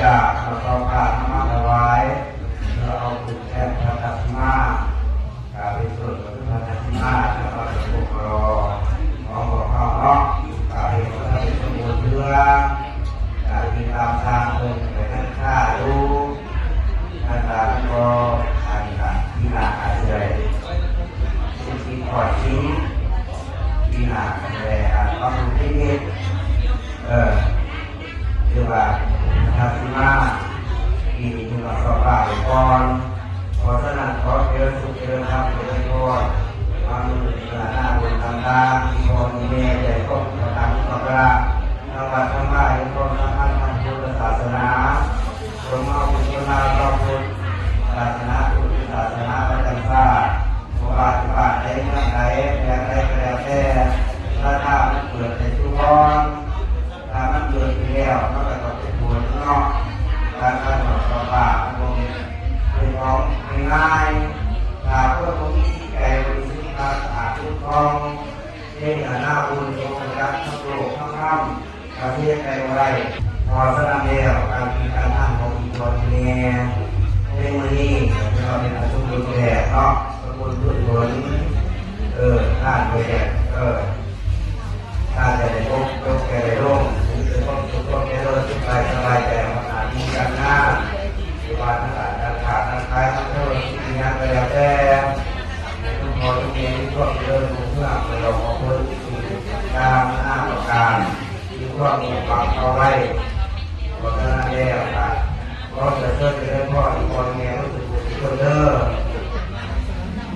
ຈາກເອົາຊອງຜ້ານຳມາຖວາຍ ເພື່ອເອົາຂຶ້ນແທ່ນພະທັດສິມາ ກະເປັນສ່ວນຂອງພະທັດສິມາ ແລ້ວກໍເປັນອົງກະຫຼໍຂອງພວກເຮົາເນາະ ກະເປັນຄົນທີ່ສົມບູນເທື່ອ ກະຕິດຕາມສ້າງເພິ່ນໄປທັງຄ້າຢູ່ ທ່ານລາວກໍອັນນີ້ລະ ປີໜ້າອາດຊິໄດ້ ສິບປີຄອດຊິງ ປີໜ້າອາດຊິໄດ້ອັນປັບປຸງຊີວິດ ເອີ ຫຼືວ່າທັດສິມາ ປີນີ້ເພິ່ນກໍສອບວ່າໄປກ່ອນ. ເພາະສະນັ້ນ ຂໍເຈະເລີນສຸກ ເຈະເລີນທຳ ເຈະເລີນພອນ ມາເມືອໜ້າບຸນຕ່າງໆ ທີ່ພໍ່ທີ່ແມ່ໄດ້ຄວບຄຸມກັນມາ ທາງວັດທາງວາ ໃຫ້ຄວາມສຳຄັນທາງພຸດທະສາສະໜາ ຄົນເຮົາເປັນຄົນລາວ ເຮົາພຸດ ສາສະໜາພຸດ ສາສະໜາປະຈຳຊາດ ບໍ່ວ່າຊິບ້ານໃດເມືອງໃດ ແຂວງໃດກໍແລ້ວແຕ່ ລາຄາມັນເປີດໃຫ້ທຸກຄົນ ຖ້າມັນເກີດຂຶ້ນແລ້ວ ມັນກໍຕ້ອງເປັນຜົນເນາະ ການກະທຳຕໍ່ບາບ ມັນບໍ່ແມ່ນເປັນຂອງງ່າຍໆ ຖ້າຄົນບໍ່ມີຈິດໃຈບໍລິສຸດ ສະອາດ ຜຸດຜ່ອງ ເຮັດໃຫ້ໜ້າບຸນ ບໍ່ຮູ້ຈັກທັງໂລກທັງທຳ ກໍເຮັດໄປບໍ່ໄດ້. ເພາະສະນັ້ນແລ້ວ ການກິນການທານຂອງອີ່ພໍ່ອີ່ແມ່ໃນມື້ນີ້ ກໍຖືວ່າເປັນອັນສົມບູນແບບເນາະ ສົມບູນພືດຜົນ ເອີ ທານໄປແລ້ວ ເອີ ຖ້າຈະໄດ້ພົບ ຕົກຈະໄດ້ລົງ ມີແຕ່ຄວາມສຸກຄວາມຈະເລີນ ສຸກກາຍສະບາຍໃຈ ຫວັງອາດມີການງານ ຫຼືວ່າທາງດ້ານການຄ້າການຂາຍ ທາງທຸລະກິດ ອີ່ຫຍັງກໍແລ້ວແຕ່ ໃຫ້ທຸກພໍ່ທຸກແມ່ມີຄວາມຈະເລີນຮຸ່ງເຮືອງ ໄປລອງເອົາເພິ່ນຕາມນາມປະການ ທີ່ຄວາມມຸ່ງຫວັງເອົາໄວ້. ເພາະສະນັ້ນແລ້ວ ກໍຂໍເຊີນຈະເລີນພອນ ພໍ່ແມ່ເບິດທຸກຜູ້ທຸກຄົນເດີ.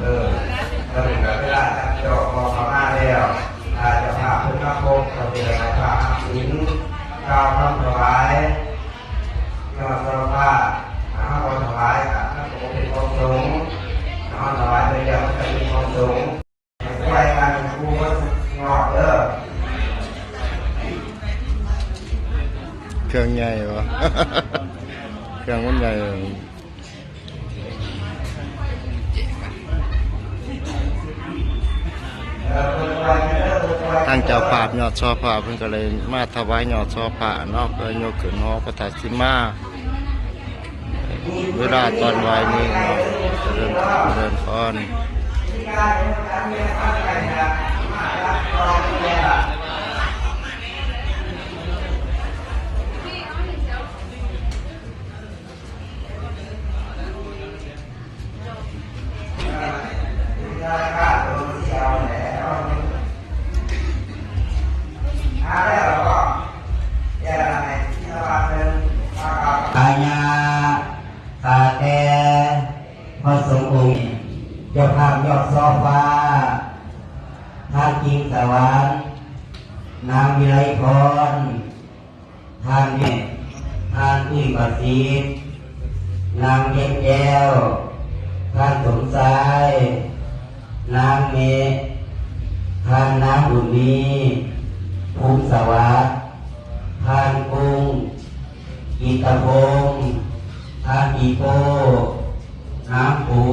ເອີ ຕອນນີ້ກໍເວລາຈັບຈອງຂໍຂະມາແລ້ວ ຖ້າເຈົ້າພາບເພິ່ນມາຄົບ ກໍເປັນເຈົ້າພາບຮັບສິນ ກ່າວຄຳຖວາຍ ຍອດຊໍພາ ຖ້າເຮົາບໍ່ຖວາຍ ກໍມັນກໍບໍ່ເປັນຂອງສົງ ຖ້າເຮົາຖວາຍໄປແລ້ວ ມັນກໍເປັນຂອງສົງ ຊ່ວຍກັນຄູເບິດຍອດເດີ ເຄື່ອງໃຫຍ່ວະ ເຄື່ອງມັນໃຫຍ່. ທາງເຈົ້າພາບຍອດຊໍພະເພິ່ນກໍເລີຍມາຖວາຍຍອດຊໍພະເນາະ ເພື່ອຍົກຂຶ້ນຫໍພະທັດສິມາ ເວລາຕອນບ່າຍໂມງເນາະ ຈະເລີນ ຈະເລີນພອນ. Kaya ຂ້າແຕ່ພະສົງອົງ ເຈົ້າພາບຍອດຊໍພະ ທ່ານກິ່ງສະຫວັນ ນາງວິໄລພອນ ທ່ານແມ່ ທ່ານຕຸ້ຍປະສິດ ນາງວຽງແກ້ວ ທ່ານສົມຊາຍ ນາງເມະ ທ່ານນາງບຸນມີ ພູມສະຫວັດ ທ່ານກຸ້ງ ກິດຕະພົງ ທ່ານປີໂປ້ ນາງປູ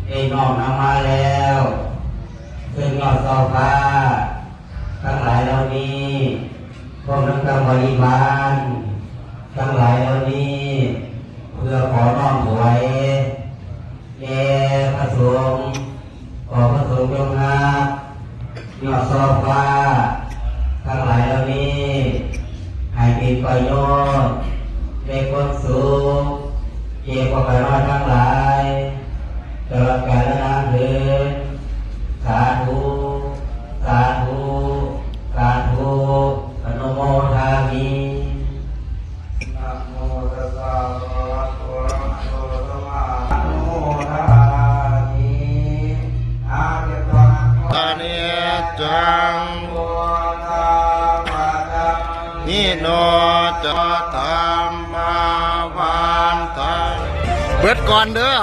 ໄດ້ນ້ອມນຳມາແລ້ວ ເຊິ່ງຍອດຊໍພະ ທັງຫຼາຍເຫຼົ່ານີ້ ພ້ອມທັງກັງບໍລິວານທັງຫຼາຍເຫຼົ່ານີ້ ເພື່ອຂໍນ້ອມຖວາຍແດ່ພະສົງ. ຂໍພະສົງຈົ່ງຮັບຍອດຊໍພະທັງຫຼາຍເຫຼົ່ານີ້ ໃຫ້ເປັນປະໂຫຍດແລະຄວາມສຸກ ແກ່ພວກຂ້ານ້ອຍທັງຫຼາຍ ຕະຫຼອດການແລະນານເທີນ. ສາທຸ ສາທຸ ສາທຸ ອະນຸໂມທາມິ. ນະໂມຕັດສະ ພະຄະວະໂຕ ອະລະຫະໂຕ ສຳມາ ອະນຸໂມທາມິ ອາເກັບຕົວນະ ອະນິດຈັງ ໂອທາປະຈຳ ນິໂນຈະທຳມະວັນທະ ເບິດກ່ອນເດີ.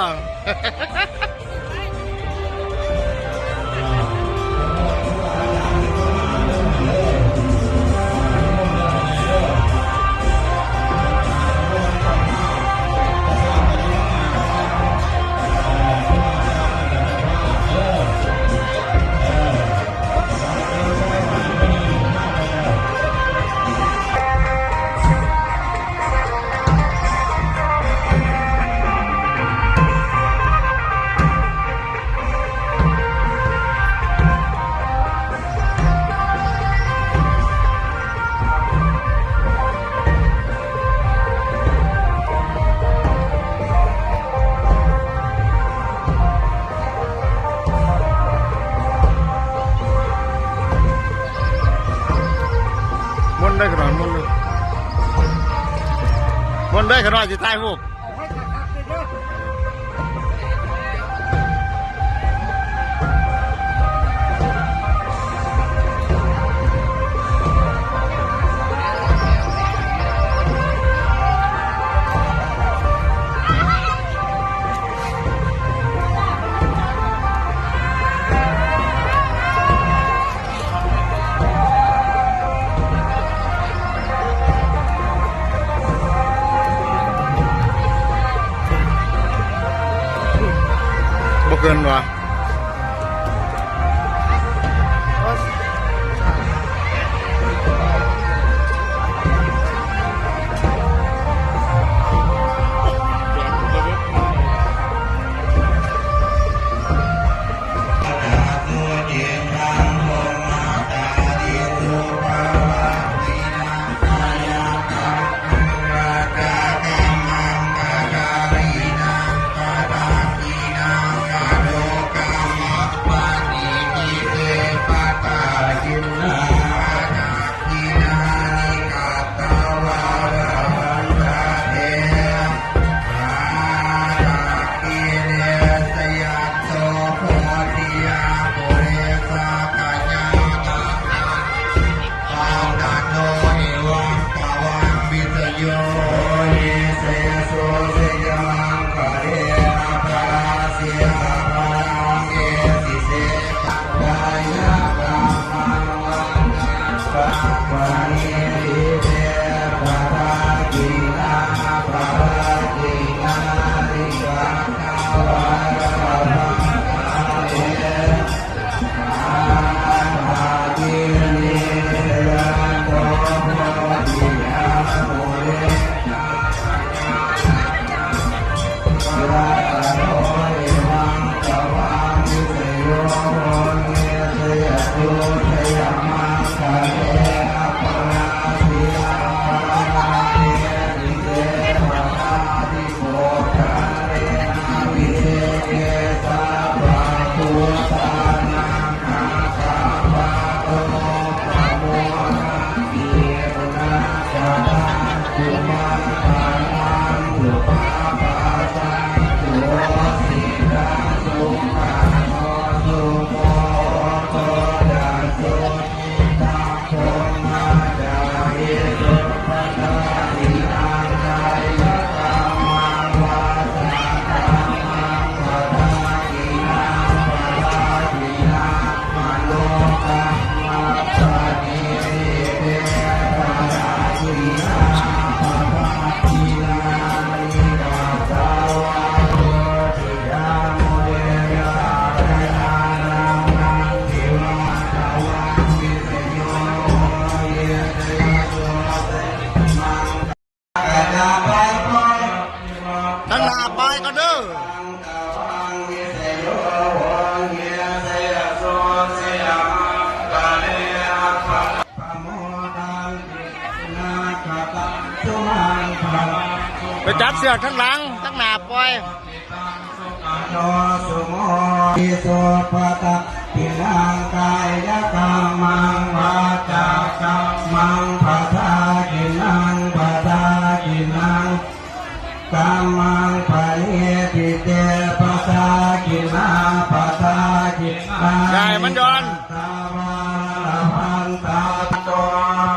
ໄດ້ຂະໜ້ອຍ ມົນເລີຍ ມົນເລີຍຂະໜ້ອຍ ຊິຖ່າຍຮູບ. ບໍ່ເກີນວ່າ ທາງໜ້າໄປກ່ອນເດີ. ໄປຈັບເຊືອກທາງຫຼັງ ທາງໜ້າປ່ອຍ. ໂນສຸໂມ ສຸປະຕະ ທິນນາງ ກາຍະກຳມັງ ວາຈາກຳມັງ ປະທາກິນນັງ ປະທາກິນນັງ ກຳມັງ ປະນິທິເຕ ປະທາກິນນາ ປະທາກິນນັງ ຢ່າໃຫ້ມັນຢ່ອນ ຕາວາລະພັນຕາ ໂຕ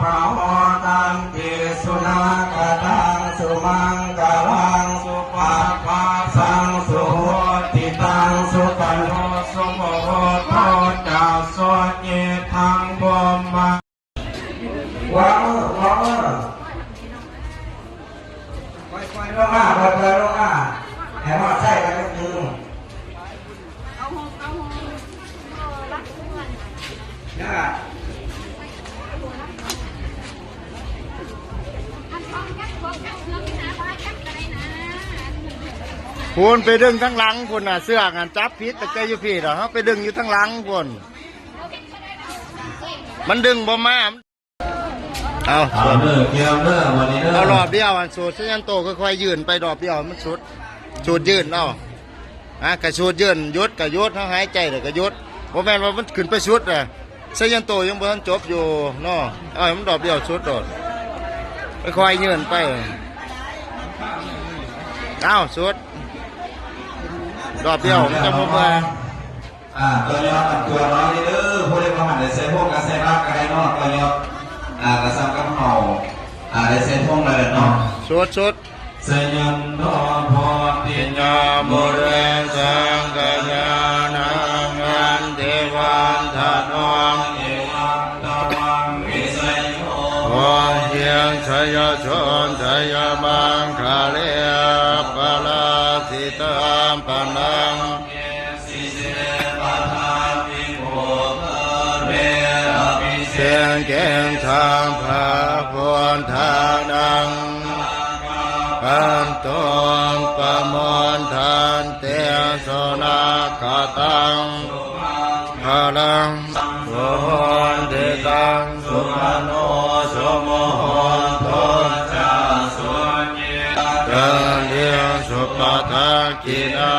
ປະໂຫຕັນ ຕິ ສຸນາກະຕັງ ສຸມັງກະລັງ ສຸປັບພາສັງ ສຸໂຫຕິຕັງ ສຸຂະໂນ ສຸໂມໂຫໂຕ ຈະ ສຸຈິດທັງ ພຸມມະ ວາງມື ວາງມື ຄ່ອຍໆລົງມາ ຄ່ອຍໆລົງມາ ໃຫ້ຮອດໃສ່ກັນ ພຸ້ນໄປດຶງທາງຫຼັງພຸ້ນນະ ເຊືອກຫັ້ນຈັບຜິດຕັ້ງແຕ່ຢູ່ພີ້ດອກ ເຮົາໄປດຶງຢູ່ທາງຫຼັງພຸ້ນ ມັນດຶງບໍ່ມາ. ເອົາ ເອົາເດີ ກຽມເດີ ບັດນີ້ເດີ ເອົາລອບດຽວ ອັນສູດຊະຍັນໂຕ ຄ່ອຍໆຍື່ນໄປລອບດຽວ ມັນສຸດ ສູດຍື່ນເອົາ ຮະ ກະສູດຍື່ນ ຢຸດກະຢຸດ ເຮົາຫາຍໃຈແລ້ວກະຢຸດ ບໍ່ແມ່ນວ່າມັນຂຶ້ນໄປສຸດແຫຼະ ໄຊຍະໂຕຍັງບໍ່ທັນຈົບຢູ່ເນາະ. ເອົາໃຫ້ມັນດອກດຽວສຸດໂລດ. ຄ່ອຍໆຍື່ນໄປ. ເອົາ ສຸດ. ດອກດຽວ ມັນຈະບໍ່ເມື່ອຍ. ອ່າ ຕໍ່ຍອດ ຕົວນ້ອຍເດີ. ຜູ້ໃດບໍ່ທັນໄດ້ໃສ່ພວງກະໃສ່ບາດກະໄດ້ເນາະ. ຕໍ່ຍອດ ອ່າ ກະສ່ຳກັບເຮົາ ອ່າ ໄດ້ໃສ່ພວງແລ້ວເນາະ. ສຸດໆ. ສະຍັນໂທໂພຕິຍາ ມຸເຣສັງກະຍານານັນຕິວັດຖະໂນ ທິວັດຕະວັງ ວິສະໂຍ ໂຫ ເຍ ໄຊຍະໂຊ ໄຊຍະມັງຄະເລ ປະລາຊິຕາ ປະນັງ ເກ ສິເສ ປະທາພິໂພຄະເລ ອະພິເສເກ ສັບພະພຸດທານັງ ກະປັນຕຸ ປະມຸນທັນຕິ ສຸນາຄະຕັງ ຄະລັງ ສຸໂຫຕິຕັງ ສຸຂະໂນ ສຸມຸໂຫໂຕ ຈະ ສຸກິ ຕາ ເຕ ສຸປະທັກກິນາ